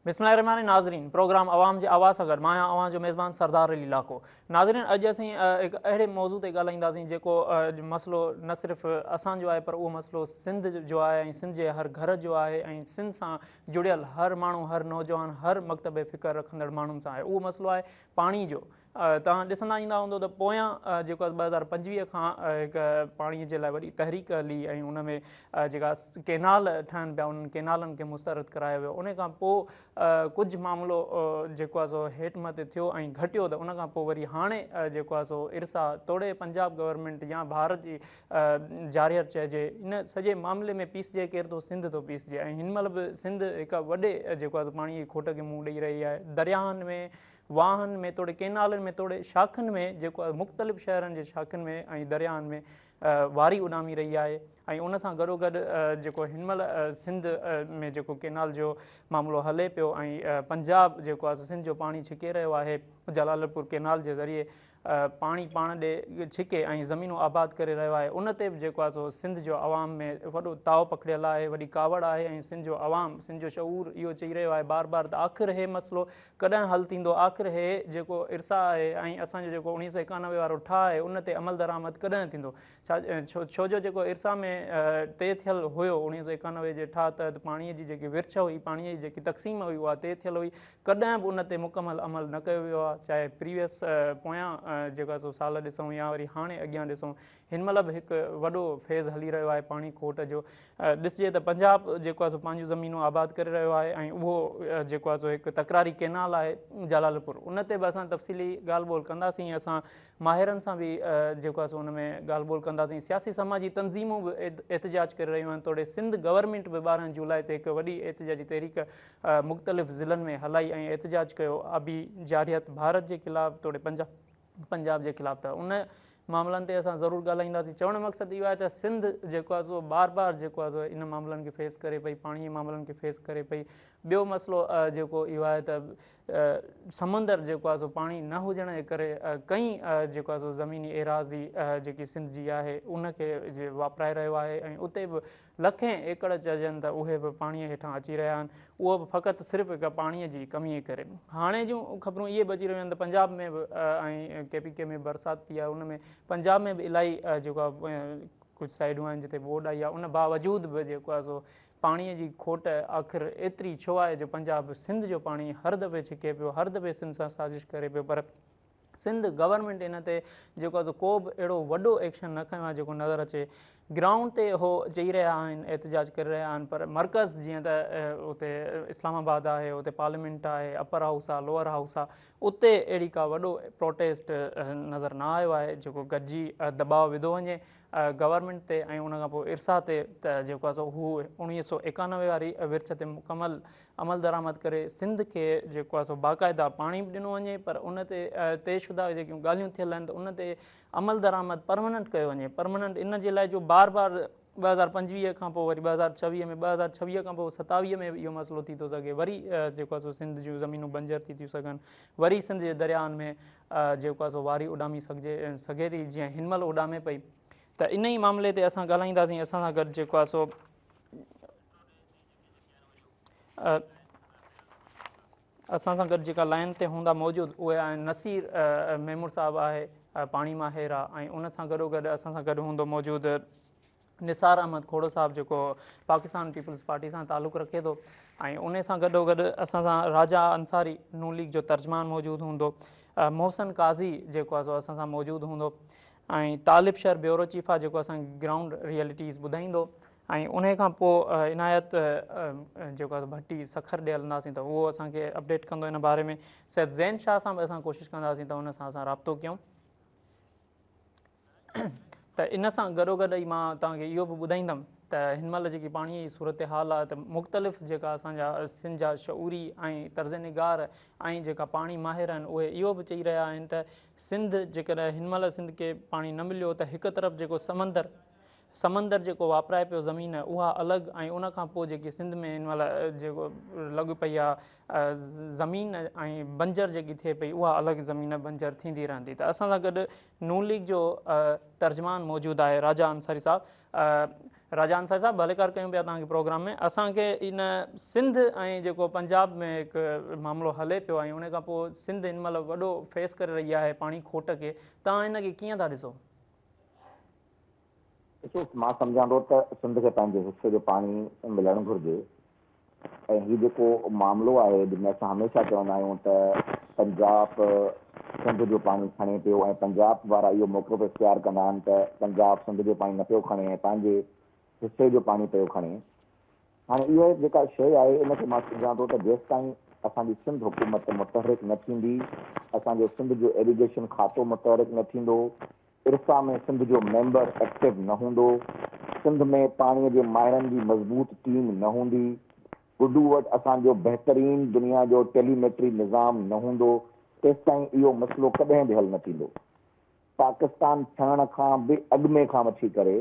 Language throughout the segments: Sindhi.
بسم الله الرحمن الرحيم ناظرين پروگرام عوام جي آواز سان گڏ مان آهيان اوهان جو ميزبان سردار علي لاکو. ناظرين اڄ اسين هڪ اهڙي موضوع تي ڳالهائينداسين جيڪو مسئلو نه صرف اسان جو آهي پر اهو مسئلو سنڌ جو آهي ۽ سنڌ جي هر گهر جو آهي ۽ سنڌ سان جڙيل هر ماڻهو هر نوجوان هر مڪتب فڪر رکندڙ ماڻهن سان آهي. اهو مسئلو آهي پاڻي جو. توهان ڏسندا ايندا هوندو ته پويان جيڪو 2025 کان هڪ پاڻي جي لاء وڏي تحريڪ هلي ۽ ان ۾ جيڪا ڪينال ٺهن پيا انهن ڪينالن کي مسترد ڪرايو ويو. ان کان پوء ڪجهه معاملو جيڪو آهي سو هيٺ مٿي ٿيو ۽ گهٽيو ته ان کان پوء وري هاڻي جيڪو آهي سو ارسا توڙي پنجاب گورنمينٽ يا ڀارت جي جارحيت چئجي ان سڄي معاملي ۾ پيسجي ڪير ٿو؟ سنڌ ٿو پيسجي ۽ هن مهل به سنڌ هڪ وڏي جيڪو آهي سو پاڻي جي کوٽ کي منهن ڏئي رهي آهي. درياهن ۾ واهن ۾ توڙي ڪينالن ۾ توڙي شاخن ۾ جيڪو آهي مختلف شهرن جي شاخن ۾ ۽ درياهن ۾ واري اڏامي رهي آهي ۽ ان سان گڏوگڏ جيڪو هن مهل سنڌ ۾ جيڪو ڪينال جو معاملو هلي پيو ۽ پنجاب جيڪو آهي سنڌ جو پاڻي ڇڪي رهيو آهي جلالپور ڪينال جي ذريعي پاڻي پاڻ ڏي ڇڪي ۽ زمينون آباد ڪري رهيو آهي ان تي به جيڪو آهي سو سنڌ جو عوام ۾ وڏو تاء پکڙيل آهي وڏي ڪاوڙ آهي ۽ سنڌ جو عوام سنڌ جو شعور اهو چئي رهيو آهي بار بار ته آخر هي مسئلو ڪڏهن حل ٿيندو آخر هي جيڪو ارسا آهي ۽ اسان جو جيڪو 1991 وارو ٺاهه آهي ان تي عمل درآمد ڪڏهن ٿيندو ڇا ڇو جو جيڪو ارسا ۾ طئي ٿيل هيو 1991 جي ٺاهه تحت پاڻي جي جيڪي ورڇ هئي پاڻي جي جيڪي تقسيم هئي اها طئي ٿيل هئي ڪڏهن به ان تي مڪمل عمل نه ڪيو ويو آهي چاهي پريويس پويان جيڪا سو سال ڏسون يا وري هاڻي اڳيان ڏسون هن مهل به هڪ وڏو فيز هلي رهيو آهي پاڻي کوٽ جو. ڏسجي ته پنجاب جيڪو آهي سو پنهنجون زمينون آباد ڪري رهيو آهي ۽ اهو جيڪو آهي سو هڪ تڪراري ڪينال آهي جلالپور ان تي به اسان تفصيلي ڳالهه ٻولهه ڪنداسين اسان ماهرن سان به جيڪو آهي سو ان ۾ ڳالهه ٻولهه ڪنداسين سياسي سماجي تنظيمون به احتجاج ڪري رهيون آهن توڙي سنڌ گورنمينٽ به 12 جولاء تي هڪ وڏي احتجاجي تحريڪ مختلف ضلعن ۾ هلائي ۽ احتجاج ڪيو آبي جارحيت ڀارت جي خلاف توڙي پنجاب جي خلاف ته ان معاملن تي اسان ضرور ڳالهائينداسين. چوڻ جو مقصد اهو آهي ته سنڌ جيڪو آهي سو بار بار جيڪو آهي سو ان معاملن کي فيس ڪري پئي، پاڻي جي معاملن کي فيس ڪري پئي. ٻيو مسئلو جيڪو اهو آهي ته سمندر جيڪو آهي سو پاڻي نه هجڻ جي ڪري ڪئين جيڪو آهي سو زميني ايراضي جيڪي سنڌ جي آهي ان کي واپرائي رهيو آهي ۽ اتي به لکين ايڪڙ چئجن ته اهي به پاڻيء هيٺان اچي رهيا آهن، اهو به فقط صرف هڪ پاڻيء جي ڪميء ڪري. هاڻي جون خبرون اهي به اچي رهيون آهن ته پنجاب ۾ به ۽ ڪي پي ڪي ۾ برسات ٿي آهي، ان ۾ پنجاب ۾ به الائي جيڪو آهي ڪجهه سائيڊون آهن جتي ٻوڏ آئي آهي، ان باوجود به جيڪو آهي سو پاڻيء جي کوٽ آخر ايتري ڇو آهي جو پنجاب سنڌ جو پاڻي هر دفعي ڇڪي پيو، هر دفعي سنڌ سان سازش ڪري پيو پر سنڌ گورنمينٽ ان تي جيڪو آهي سو ڪو به اهڙو وڏو ايڪشن نه کنيو آهي جيڪو نظر اچي. گرائونڊ تي هو چئي رهيا آهن احتجاج ڪري رهيا آهن پر مرڪز جيئن ته اتي اسلام آباد آهي اتي پارليامينٽ آهي اپر هائوس آهي لوئر هائوس آهي اتي اهڙي ڪا وڏو پروٽيسٽ نظر نه آيو آهي جيڪو گڏجي دٻاء وڌو وڃي گورنمينٽ تي ۽ ان کان پوء ارسا تي ته جيڪو آهي سو هو 1991 واري ورڇ تي مڪمل عمل درآمد ڪري سنڌ کي جيڪو آهي سو باقاعده پاڻي به ڏنو وڃي پر ان تي طئي شده جيڪيون ڳالهيون ٿيل آهن ته ان تي عمل درآمد پرماننٽ ڪيو وڃي پرماننٽ ان جي لاء جو بار بار 2025 کان پوء وري 2026 ۾ 2026 کان پوء 27 ۾ به اهو مسئلو ٿي ٿو سگهي وري جيڪو آهي سو سنڌ جون زمينون بنجر ٿي ٿيون سگهن وري سنڌ جي درياهن ۾ جيڪو آهي سو واري اڏامي سگهجي سگهي ٿي جيئن هن مهل اڏامي پئي ته ان ئي معاملي تي اسان ڳالهائينداسين اسان سان گڏ جيڪو آهي سو اسان سان گڏ جيڪا لائن تي هوندا موجود اهي آهن نصير ميمڻ صاحب آهي پاڻي ماهر آهي ۽ ان سان گڏو گڏ اسان سان گڏ هوندو موجود نثار احمد کوڙو صاحب جيڪو پاڪستان پيپلز پارٽي سان تعلق رکي ٿو ۽ ان سان گڏو گڏ اسان سان راجا انصاري نون ليگ جو ترجمان موجود هوندو محسن قاضي جيڪو آهي سو اسان سان موجود هوندو ۽ طالب شهر بيورو چيف آهي جيڪو اسان کي گرائونڊ ريئلٽيز ٻڌائيندو ۽ انهي کان پوء عنايت جيڪو آهي ڀٽي سکر ڏي هلنداسين ته اهو اسان کي اپڊيٽ ڪندو ان باري ۾ سيد زين شاهه سان به اسان ڪوشش ڪنداسين ته ان سان اسان رابطو ڪيون ته ان سان گڏوگڏ ئي مان توهان کي اهو به ٻڌائيندم ته هن مهل جيڪي پاڻي جي صورتحال آهي ته مختلف جيڪا اسان جا سنڌ جا شعوري ۽ طرز نگار ۽ جيڪا پاڻي ماهر آهن اهي اهو به چئي رهيا آهن ته سنڌ جيڪڏهن هن مهل سنڌ کي پاڻي نه مليو ته هڪ طرف جيڪو سمندر سمندر جيڪو واپرائي پيو زمين اها الڳ ۽ ان کان پوء جيڪي سنڌ ۾ هن مهل جيڪو لڳ پئي آ زمين ۽ بنجر جيڪي ٿئي پئي اها الڳ زمين بنجر ٿيندي رهندي ته اسان سان گڏ نون ليگ جو ترجمان موجود آهي راجا انصاري صاحب. راجا انصاري صاحب ڀليڪار ڪيون پيا توهان کي پروگرام ۾. اسان کي ان سنڌ ۽ جيڪو پنجاب ۾ هڪ معاملو هلي پيو ۽ ان کان پوء سنڌ هن مهل وڏو فيس ڪري رهي آهي پاڻي کوٽ کي، توهان ان کي ڪيئن ٿا ڏسو؟ ڏسو مان سمجهان ٿو ته سنڌ کي پنهنجي حصي جو پاڻي ملڻ گهرجي ۽ هي جيڪو معاملو آهي جنهن ۾ اسان هميشه چوندا آهيون ته پنجاب سنڌ جو پاڻي کڻي پيو ۽ پنجاب وارا اهو موقف اختيار ڪندا آهن ته پنجاب سنڌ جو پاڻي نه پيو کڻي ۽ پنهنجي حصي جو پاڻي پيو کڻي. هاڻي اها جيڪا شيء آهي ان کي مان سمجهان ٿو ته جيستائين اسان جي سنڌ حڪومت متحرڪ نه ٿيندي، اسان جو سنڌ جو ايريگيشن کاتو متحرڪ نه ٿيندو، ارسا ۾ سنڌ جو ميمبر ايڪٽو نه هوندو، سنڌ ۾ پاڻي جي ماهرن جي مضبوط ٽيم نه هوندي، گڊو وٽ اسان جو بهترين دنيا جو ٽيليميٽري نظام نه هوندو، تيستائين اهو مسئلو ڪڏهن به حل نه ٿيندو. پاڪستان ٺهڻ کان به اڳ ۾ کان وٺي ڪري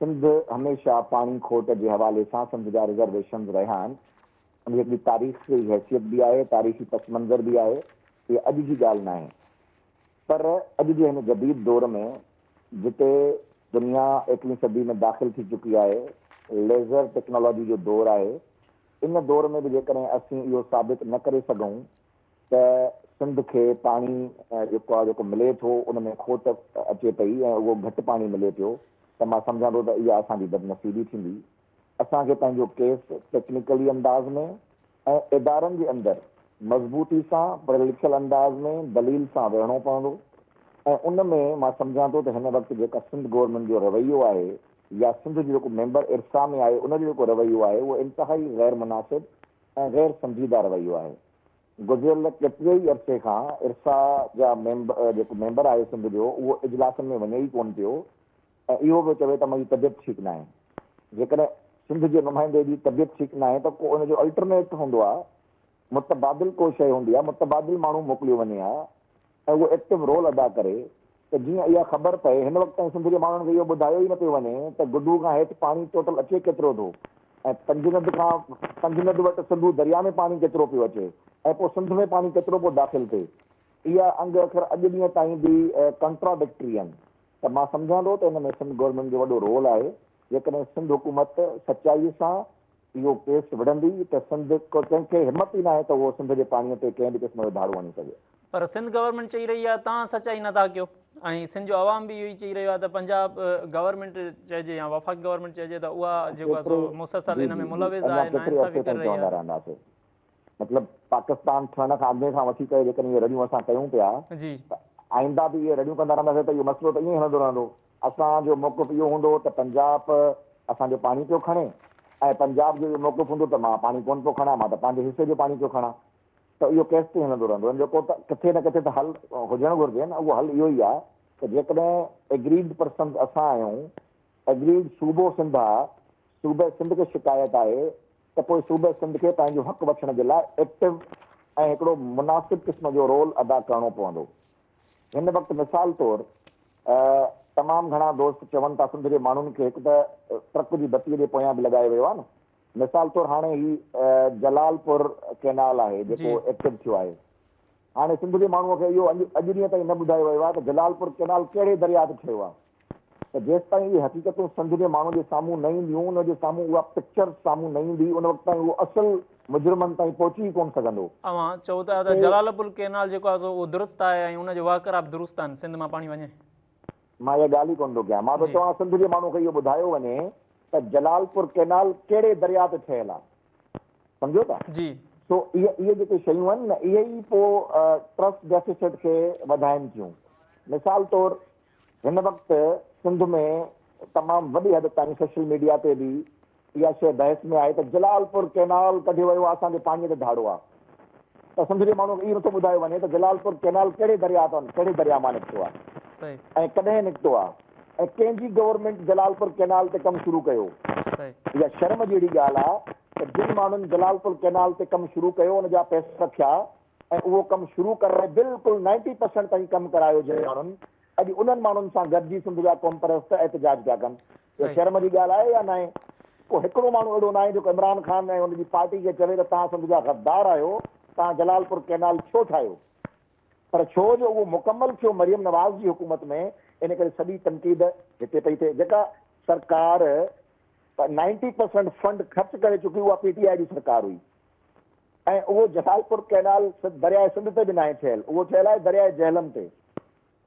سنڌ هميشه پاڻي کوٽ جي حوالي سان سنڌ جا رزرويشنز رهيا آهن، ان جي هڪڙي تاريخي حيثيت به آهي، تاريخي پس منظر به آهي، اها اڄ جي ڳالهه ناهي. پر اڄ جي هن جديد دور ۾ جتي دنيا ايڪويهين صدي ۾ داخل ٿي چڪي آهي، ليزر ٽيڪنالاجي جو دور آهي، ان دور ۾ به جيڪڏهن اسين اهو ثابت نه ڪري سگهون ته سنڌ کي پاڻي جيڪو آهي جيڪو ملي ٿو ان ۾ کوٽ اچي پئي ۽ اهو گهٽ پاڻي ملي پيو ته مان سمجهان ٿو ته اها اسان جي بدنصيبي ٿيندي. اسان کي پنهنجو ڪيس ٽيڪنيڪلي انداز ۾ ۽ ادارن جي اندر مضبوطي سان پڙهيل لکيل انداز ۾ دليل سان ويهڻو پوندو ۽ ان ۾ مان سمجهان ٿو ته هن وقت جيڪا سنڌ گورنمينٽ جو رويو آهي يا سنڌ جو جيڪو ميمبر ارسا ۾ آهي ان جو جيڪو رويو آهي اهو انتهائي غير مناسب ۽ غير سنجيده رويو آهي. گذريل ڪيتري ئي عرصي کان ارسا جا ميمبر جيڪو ميمبر آهي سنڌ جو اهو اجلاسن ۾ وڃي ئي ڪونه پيو ۽ اهو پيو چوي ته منهنجي طبيعت ٺيڪ ناهي. جيڪڏهن سنڌ جي نمائندي جي طبيعت ٺيڪ ناهي ته ڪو ان جو الٽرنيٽ هوندو آهي، متبادل ڪو شيء هوندي آهي، متبادل ماڻهو موڪليو وڃي ها ۽ اهو ايڪٽو رول ادا ڪري ته جيئن اها خبر پئي. هن وقت تائين سنڌ جي ماڻهن کي اهو ٻڌايو ئي نه پيو وڃي ته گڊو کان هيٺ پاڻي ٽوٽل اچي ڪيترو ٿو ۽ پنجند کان پنجند وٽ سنڌو درياء ۾ پاڻي ڪيترو پيو اچي ۽ پوء سنڌ ۾ پاڻي ڪيترو پيو داخل ٿئي. اها انگ اکر اڄ ڏينهن تائين به ڪنٽراڊڪٽري آهن. ته مان سمجهان ٿو ته ان ۾ سنڌ گورنمينٽ جو وڏو رول آهي، جيڪڏهن سنڌ حڪومت سچائي سان اهو ڪيس وڙهندي ته سنڌ ڪنهن کي همت ئي ناهي ته اهو سنڌ جي پاڻي تي ڪنهن به قسم جو ڌاڙو هڻي سگهي. پر سنڌ گورنمينٽ چئي رهي آهي توهان سچائي نه ٿا ڪيو ۽ سنڌ جو عوام به اهو ئي چئي رهيو آهي ته پنجاب گورنمينٽ چئجي يا وفاقي گورنمينٽ چئجي ته اها جيڪو آهي سو مسلسل جي ان جي ۾ جي ملوث اڃا آهي ڪيتري ناانصافي عرصي ڪري تائين رهي چوندا آهي. رهنداسين. مطلب پاڪستان ٺهڻ کان اڳ ۾ کان وٺي ڪري جيڪڏهن اهي رڙيون اسان ڪيون پيا جي. ته آئنده به اهي رڙيون ڪندا رهنداسين ته اهو مسئلو ته ائين ئي هلندو رهندو. اسان جو موقف اهو هوندو ته پنجاب اسان جو پاڻي پيو کڻي ۽ پنجاب جو اهو موقف هوندو ته مان پاڻي ڪونه پيو کڻان مان ته پنهنجي حصي جو پاڻي پيو کڻان ته اهو ڪيستائين هلندو رهندو ان جو ڪو ته ڪٿي نه ڪٿي ته حل هجڻ گهرجي نه اهو حل اهو ئي آهي ته جيڪڏهن ايگريڊ پرسنز اسان آهيون ايگريڊ صوبو سنڌ آهي صوبي سنڌ کي شڪايت آهي ته پوء صوبي سنڌ کي پنهنجو حق وٺڻ جي لاء ايڪٽو ۽ هڪڙو مناسب قسم جو رول ادا ڪرڻو پوندو. هن وقت مثال طور تمام گهڻا دوست چون ٿا سنڌ جي ماڻهن کي هڪ ته ٽرڪ جي بتيء جي پويان به لڳايو ويو آهي نه. مثال طور هاڻي هي جلال پور ڪينال آهي جيڪو ايڪٽو ٿيو آهي. هاڻي سنڌ جي ماڻهوء کي اهو اڄ ڏينهن تائين نه ٻڌايو ويو آهي ته جلال پور ڪينال ڪهڙي درياء تي ٺهيو آهي. ته جيستائين اهي حقيقتون سنڌ جي ماڻهن جي سامهون نه اينديون، ان جي سامهون اها پڪچر سامهون نه ايندي، ان وقت تائين اهو اصل مجرمن تائين پهچي ئي ڪونه سگهندو. اوهان چئو ٿا ته جلال پور ڪينال جيڪو آهي سو اهو درست آهي ۽ ان جو وهڪرا به درست آهن، سنڌ مان پاڻي وڃي. مان اها ڳالهه ئي ڪونه ٿو ڪيان. مان ٿو چوان سنڌ جي ماڻهو کي اهو ٻڌايو وڃي ته جلال پور ڪينال ڪهڙي درياء تي ٺهيل آهي. سمجهو ٿا؟ جي. سو اهي اهي جيڪي شيون آهن نه اهي ئي پوء ٽرسٽ ڊيفيسٽ کي وڌائين ٿيون. مثال طور هن وقت سنڌ ۾ تمام وڏي حد تائين سوشل ميڊيا تي به اها شيء بحث ۾ آهي ته جلال پور ڪينال ڪڍيو ويو آهي اسان جي پاڻي تي ڌاڙو آهي ته سنڌ جي ماڻهو کي اهو نٿو ٻڌايو وڃي ته جلال پور ڪينال ڪهڙي درياء تان ڪهڙي درياء مان نڪتو آهي ۽ ڪڏهن نڪتو آهي ۽ ڪنهن جي گورنمينٽ جلال پور ڪينال تي ڪم شروع ڪيو. اها شرم جهڙي ڳالهه آهي ته جن ماڻهن جلال پور ڪينال تي ڪم شروع ڪيو ان جا پئسا رکيا ۽ اهو ڪم شروع ڪرائي بلڪل نائنٽي پرسنٽ تائين ڪم ڪرايو جنهن ماڻهن اڄ انهن ماڻهن سان گڏجي سنڌ جا قومپرست احتجاج پيا ڪن اها شرم جي ڳالهه آهي يا ناهي؟ ڪو هڪڙو ماڻهو اهڙو ناهي جيڪو عمران خان ۽ ان جي پارٽي کي چوي ته توهان سنڌ جا غدار آهيو توهان جلالپور ڪئنال ڇو ٺاهيو؟ پر ڇو جو اهو مڪمل ٿيو مريم نواز جي حڪومت ۾ ان ڪري سڄي تنقيد هتي پئي ٿئي جيڪا سرڪار 90% فنڊ خرچ ڪري چڪي اها پي ٽي آء جي سرڪار هئي ۽ اهو جلالپور ڪئنال درياء سنڌ تي به ناهي ٺهيل، اهو ٺهيل آهي درياء جهلم تي.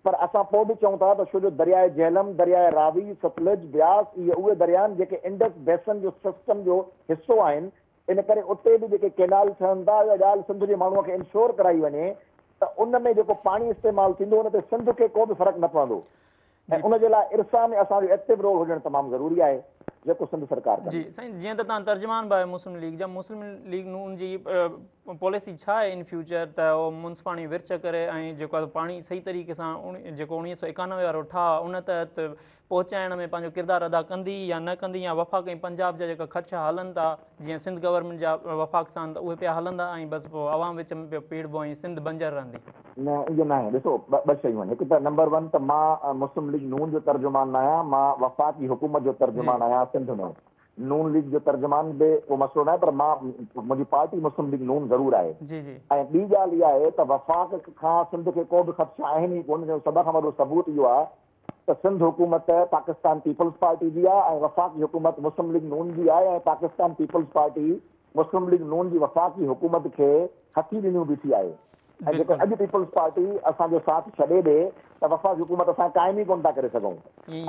پر اسان پوء به چئون ٿا ته ڇو جو درياء جهلم، درياء راوي، ستلج، بياس اهي اهي درياء آهن جيڪي انڊس بيسن جو سسٽم جو حصو آهن ان ڪري اتي به جيڪي ڪئنال ٺهن ٿا اها ڳالهه سنڌ جي ماڻهوء کي انشور ڪرائي وڃي ته ان ۾ جيڪو پاڻي استعمال ٿيندو ان تي سنڌ کي ڪو به فرق نه پوندو ۽ ان جي لاء ارسا ۾ اسان جو ايڪٽو رول هجڻ تمام ضروري آهي جيڪو سنڌ سرڪار ڪندي. جي سائين جيئن ته توهان ترجمان به آهيو مسلم ليگ جا، مسلم ليگ نون جي پاليسي ڇا آهي ان فيوچر ته اهو منصفاڻي ورڇ ڪري ۽ جيڪو آهي پاڻي صحيح طريقي سان جيڪو 1991 وارو ٺاهه ان تحت پهچائڻ ۾ پنهنجو ڪردار ادا ڪندي يا نه ڪندي يا وفاق ۽ پنجاب جا جيڪا خدشا هلن ٿا جيئن سنڌ گورنمينٽ جا وفاق سان ته اهي پيا هلندا ۽ بس پوء عوام وچ ۾ پيو پيڙبو ۽ سنڌ بنجر رهندي. نه ائين ناهي ڏسو ٻه شيون آهن هڪ ته نمبر ون ته مان مسلم ليگ نون جو ترجمان ناهيان مان وفاقي حڪومت جو ترجمان آهيان سنڌ ۾ نون ليگ جو ترجمان به ڪو مسئلو ناهي پر مان منهنجي پارٽي مسلم ليگ نون ضرور آهي ۽ ٻي ڳالهه اها آهي ته وفاق کان سنڌ کي ڪو به خدشا آهن ئي ڪونه جنهن جو سڀ کان وڏو ثبوت اهو آهي ته سنڌ حڪومت پاڪستان پيپلز پارٽي جي آهي ۽ وفاقي حڪومت مسلم ليگ نون جي آهي ۽ پاڪستان پيپلز پارٽي مسلم ليگ نون جي وفاقي حڪومت کي هٿي ڏنيون بيٺي آهي ۽ جيڪڏهن اڄ پيپلز پارٽي اسان جو ساٿ ڇڏي ڏي ته وفاقي حڪومت اسان قائم ئي ڪونه ٿا ڪري سگهون.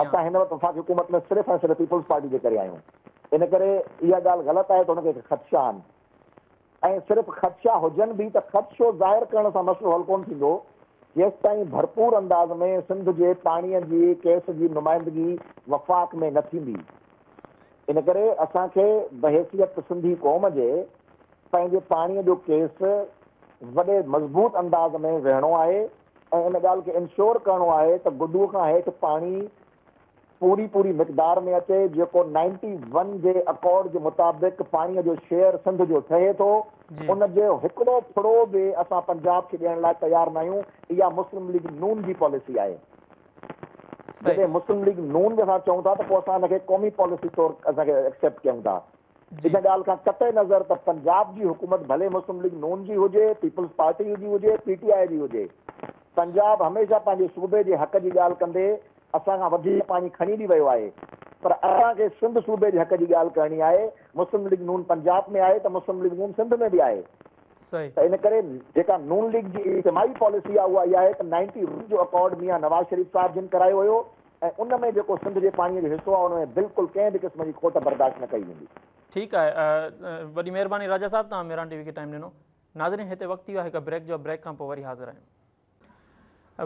اسان هن وقت وفاقي حڪومت ۾ صرف ۽ صرف پيپلز پارٽي جي ڪري آهيون. ان ڪري اها ڳالهه غلط آهي ته هن کي خدشا آهن ۽ صرف خدشا هجن به ته خدشو ظاهر ڪرڻ سان مسئلو حل ڪونه ٿيندو جيستائين ڀرپور انداز ۾ سنڌ جي پاڻي جي ڪيس جي نمائندگي وفاق ۾ نه ٿيندي. ان ڪري اسان کي بحيثيت سنڌي قوم جي پنهنجي پاڻي جو ڪيس وڏي مضبوط انداز ۾ ويهڻو آهي ۽ ان ڳالهه کي انشور ڪرڻو آهي ته گڊو کان هيٺ پاڻي پوري پوري مقدار ۾ اچي جيڪو نائنٽي ون جي اڪارڊ جي مطابق پاڻي جو شيئر سنڌ جو ٺهي ٿو ان جو هڪڙو ڦڙو به اسان پنجاب کي ڏيڻ لاء تيار ناهيون اها مسلم ليگ نون جي پاليسي آهي جڏهن مسلم ليگ نون به اسان چئون ٿا ته پوء اسان ان کي قومي پاليسي طور اسان کي ايڪسيپٽ ڪيون ٿا ان ڳالهه کان قطع نظر ته پنجاب جي حڪومت ڀلي مسلم ليگ نون جي هجي پيپلز پارٽي جي هجي پي ٽي آء جي هجي پنجاب هميشه پنهنجي صوبي جي حق جي ڳالهه ڪندي اسان کان وڌيڪ پاڻي کڻي به ويو آهي پر اسان کي سنڌ صوبي جي حق جي ڳالهه ڪرڻي آهي، مسلم ليگ نون پنجاب ۾ آهي ته مسلم ليگ نون سنڌ ۾ به آهي ته ان ڪري جيڪا نون ليگ جي اجتماعي پاليسي آهي اها اها آهي ته نائنٽي ون جو اڪارڊ ميان نواز شريف صاحب جن ڪرايو هيو ۽ ان ۾ جيڪو سنڌ جي پاڻي جو حصو آهي ان ۾ بلڪل ڪنهن به قسم جي کوٽ برداشت نه ڪئي ويندي. ٺيڪ آهي وڏي مهرباني راجا صاحب توهان مهراڻ ٽي وي کي ٽائيم ڏنو. ناظرين هتي وقت ٿي ويو آهي هڪ بريڪ جو بريڪ کان پوء وري حاضر آهيون.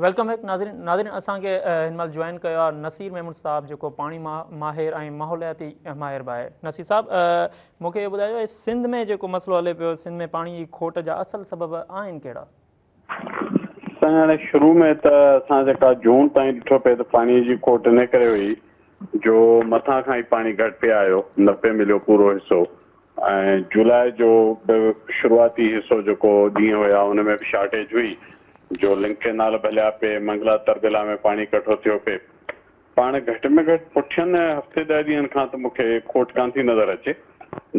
Welcome back ناظرين ناظرين اسان کي هن مهل جوائن ڪيو آهي نصير محمود صاحب جيڪو پاڻي ماهر ۽ ماحولياتي ماهر به آهي نصير صاحب مون کي اهو ٻڌايو سنڌ ۾ جيڪو مسئلو هلي پيو سنڌ ۾ پاڻي جي کوٽ جا اصل سبب آهن ڪهڙا؟ سائين هاڻي شروع ۾ ته اسان جيڪا جون تائين ڏٺو پئي ته پاڻي جي کوٽ ان ڪري هئي جو مٿان کان ئي پاڻي گهٽ پئي آيو نه پئي مليو پورو حصو ۽ جولاء جو به شروعاتي حصو جيڪو ڏينهن هيا ان ۾ به شارٽيج هئي جو لنڪ ڪئنال ڀليا پئي، منگلا تربيلا ۾ پاڻي ڪٺو ٿيو پئي. پاڻ گهٽ ۾ گهٽ پٺين هفتي ڏهه ڏينهن کان ته مون کي کوٽ ڪانه ٿي نظر اچي.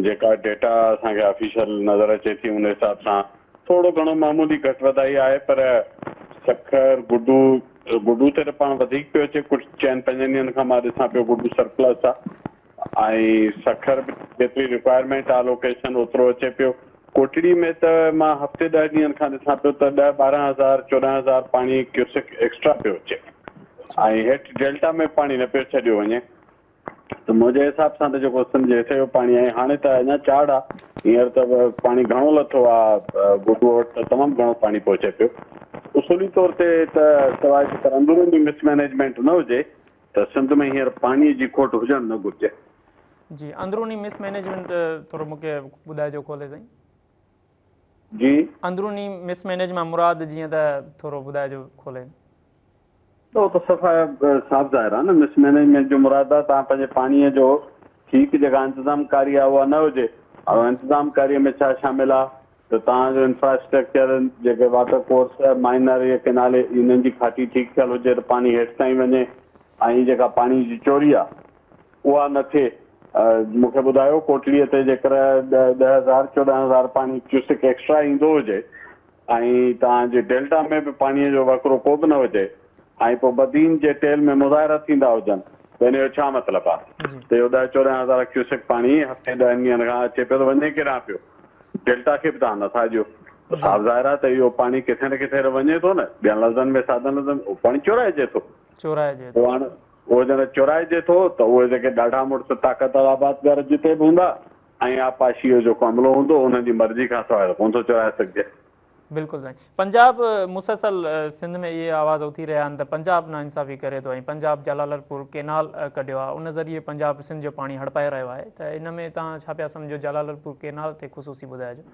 جيڪا ڊيٽا اسان کي آفيشل نظر اچي ٿي ان حساب سان ٿورو گهڻو معمولي گهٽ وڌائي آهي پر سکر، گڊو، گڊو تي ته پاڻ وڌيڪ پيو اچي ڪجهه چئن پنجن ڏينهن کان مان ڏسان پيو گڊو سرپلس آ. ۽ سکر به جيتري رڪوائرمينٽ آ لوڪيشن اوترو اچي پيو. ڪوٽڙي ۾ ته مان هفتي ڏهه ڏينهن کان ڏسان پيو ته ڏهه 12 هزار 14 هزار پاڻي ڪيوسڪ ايڪسٽرا پيو اچي ۽ هيٺ ڊيلٽا ۾ پاڻي نه پيو ڇڏيو وڃي ته منهنجي حساب سان ته جيڪو سنڌ جي هيٺ جو پاڻي آهي هاڻي ته اڃا چاڙهه آ هينئر ته پاڻي گهڻو لٿو آ گڊوء وٽ ته تمام گهڻو پاڻي پهچي پيو اصولي طور تي ته سواء جيڪر اندروني مس مئنيجمينٽ نه هجي ته سنڌ ۾ هينئر پاڻي جي کوٽ هجڻ نه گهرجي. جي اندروني مس مئنيجمينٽ ٿورو مون کي ٻڌائجو کولي سائين. جي. اندروني مس مئنيج مان مراد جيئن ته ٿورو ٻڌائجو کولي. ته اهو ته صفا صاف ظاهر آهي نه مس مئنيجمينٽ جو مراد آهي توهان پنهنجي پاڻي جو ٺيڪ جيڪا انتظام ڪاري آهي اها نه هجي ۽ انتظام ڪاري ۾ ڇا شامل آهي ته توهان جو انفراسٽرڪچر جيڪي واٽر ڪورس مائنر يا ڪئنال انهن جي کاٽي ٺيڪ ٿيل هجي ته پاڻي هيٺ تائين وڃي ۽ جيڪا پاڻي جي چوري آ اها نه ٿئي. مون کي ٻڌايو ڪوٽڙي تي جيڪر 10,000 14,000 پاڻي ڪيوسڪ ايڪسٽرا ايندو هجي ۽ توهان جي ڊيلٽا ۾ به پاڻي جو وهڪرو ڪو به نه هجي ۽ پوء بدين جي ٽيل ۾ مظاهرا ٿيندا هجن. ته ان جو ڇا مطلب آهي ته اهو ڏهه 14 هزار ڪيوسڪ پاڻي هفتي 10 ڏينهن کان اچي پيو ته وڃي ڪيڏانهن پيو؟ ڊيلٽا کي به توهان نٿا ڏيو ته صاف ظاهر آهي ته اهو پاڻي ڪٿي نه ڪٿي ته وڃي ٿو نه ٻين لفظن ۾ سادن لفظن ۾ اهو پاڻي چورائجي ٿو. چورائجي ٿو. پوء هاڻ اهو جڏهن چورائجي ٿو ته اهي جيڪي ڏاڍا مڙس طاقتور آبادگار جتي به هوندا ۽ آبپاشيء جو جيڪو عملو هوندو انهن جي مرضي کان سواء ته ڪونه ٿو چورائي سگهجي. بلڪل سائين پنجاب مسلسل سنڌ ۾ اهي آواز اٿي رهيا آهن ته پنجاب ناانصافي ڪري ٿو ۽ پنجاب جلالپور ڪينال ڪڍيو آهي ان ذريعي پنجاب سنڌ جو پاڻي هڙپائي رهيو آهي ته ان ۾ توهان ڇا پيا سمجهو جلالپور ڪينال تي خصوصي ٻڌائجو.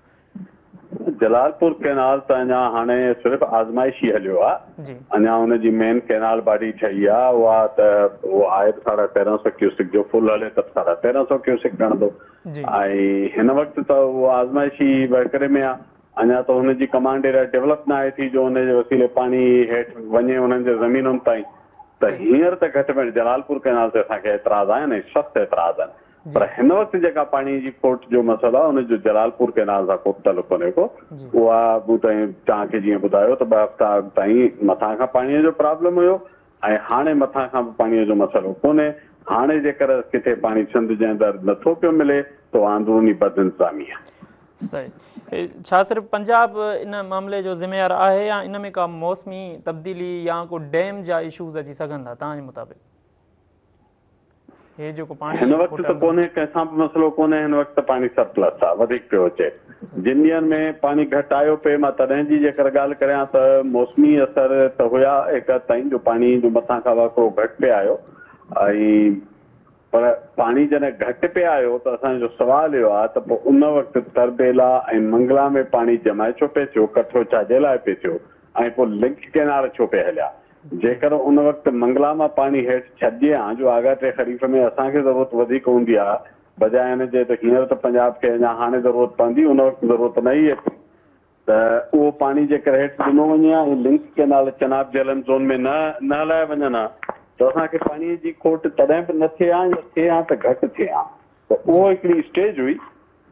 جلالپور ڪينال ته اڃا هاڻي صرف آزمائشي هليو آهي اڃا ان جي مين ڪينال باڊي ٺهي آهي اها ته اهو آهي به ساڍا تيرنهن سو ڪيوسڪ جو فل هلي ته به ساڍا تيرنهن سو ڪيوسڪ کڻندو ۽ هن وقت ته اهو آزمائشي وهڪري ۾ آهي اڃا ته هن جي ڪمانڊ ايريا ڊولپ ناهي ٿي جو ان جي وسيلي پاڻي هيٺ وڃي انهن جي زمينن تائين ته هينئر ته گهٽ ۾ گهٽ جلالپور ڪئنال تي اسان کي اعتراض آهن ۽ سخت اعتراض آهن پر هن وقت جيڪا پاڻي جي کوٽ جو مسئلو آهي ان جو جلالپور ڪئنال سان ڪو به تعلق ڪونهي ڪو اها مون توهان کي جيئن ٻڌايو ته ٻه هفتا اڳ تائين مٿان کان پاڻي جو پرابلم هيو ۽ هاڻي مٿان کان به پاڻي جو مسئلو ڪونهي هاڻي جيڪر ڪٿي پاڻي سنڌ جي اندر نٿو پيو ملي ته اها اندروني بدانتظامي آهي. صحيح. ڇا صرف پنجاب ان معاملي جو ذميوار آهي يا ان ۾ ڪا موسمي تبديلي يا ڪو ڊيم جا اشوز اچي سگهن ٿا توهان جي مطابق؟ هي جيڪو پاڻي هن وقت ته ڪونهي ڪنهن سان به مسئلو ڪونهي هن وقت ته پاڻي سرپلس آهي وڌيڪ پيو اچي جن ڏينهن ۾ پاڻي گهٽ آيو پئي مان تڏهن جي جيڪر ڳالهه ڪريان ته موسمي اثر ته هيا هڪ حد تائين جو پاڻي جو مٿان کان وهڪرو گهٽ پئي آيو ۽ پر پاڻي جڏهن گهٽ پئي آيو ته اسان جو سوال اهو آهي ته پوء ان وقت تربيلا ۽ منگلا ۾ پاڻي جمع ڇو پئي ٿيو، ڪٺو ڇا جي لاء پئي ٿيو ۽ پوء لنڪ ڪئنال ڇو پئي هليا؟ جيڪر ان وقت منگلا مان پاڻي هيٺ ڇڏجي هان جو آڳاٽي خريف ۾ اسان کي ضرورت وڌيڪ هوندي ها بجاء ان جي ته هينئر ته پنجاب کي اڃا هاڻي ضرورت پوندي ان وقت ضرورت نه هئي ايتري. ته اهو پاڻي جيڪر هيٺ ڏنو وڃي ها ۽ link canal Chenab Jhelum zone ۾ نه نه هلايا وڃن ها ته اسان کي پاڻي جي کوٽ تڏهن به نه ٿئي ها يا ٿئي ها ته گهٽ ٿئي ها ته اهو هڪڙي اسٽيج هئي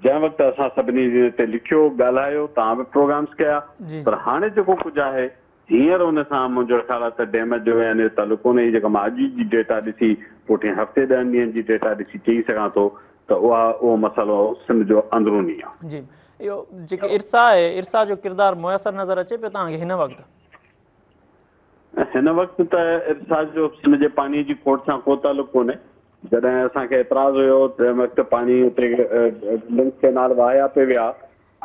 جنهن وقت اسان سڀني ان تي لکيو ڳالهايو توهان به پروگرامس ڪيا پر هاڻي جيڪو ڪجهه آهي هينئر ان سان منهنجو خيال آهي ته ڊيم جو يا ان جو تعلق ڪونهي. هي جيڪا مان اڄ جي ڊيٽا ڏسي، پوٺين هفتي ڏهن ڏينهن جي ڊيٽا ڏسي چئي سگهان ٿو ته اها اهو مسئلو سنڌ جو اندروني آهي. جي اهو جيڪي ارسا آهي، ارسا جو ڪردار ميسر نظر اچي پيو توهان کي هن وقت؟ هن وقت ته ارسا جو سنڌ جي پاڻي جي کوٽ سان ڪو تعلق ڪونهي. جڏهن اسان کي اعتراض هيو تنهن وقت پاڻي اتي لنڪ ڪئنال وهايا پئي ويا.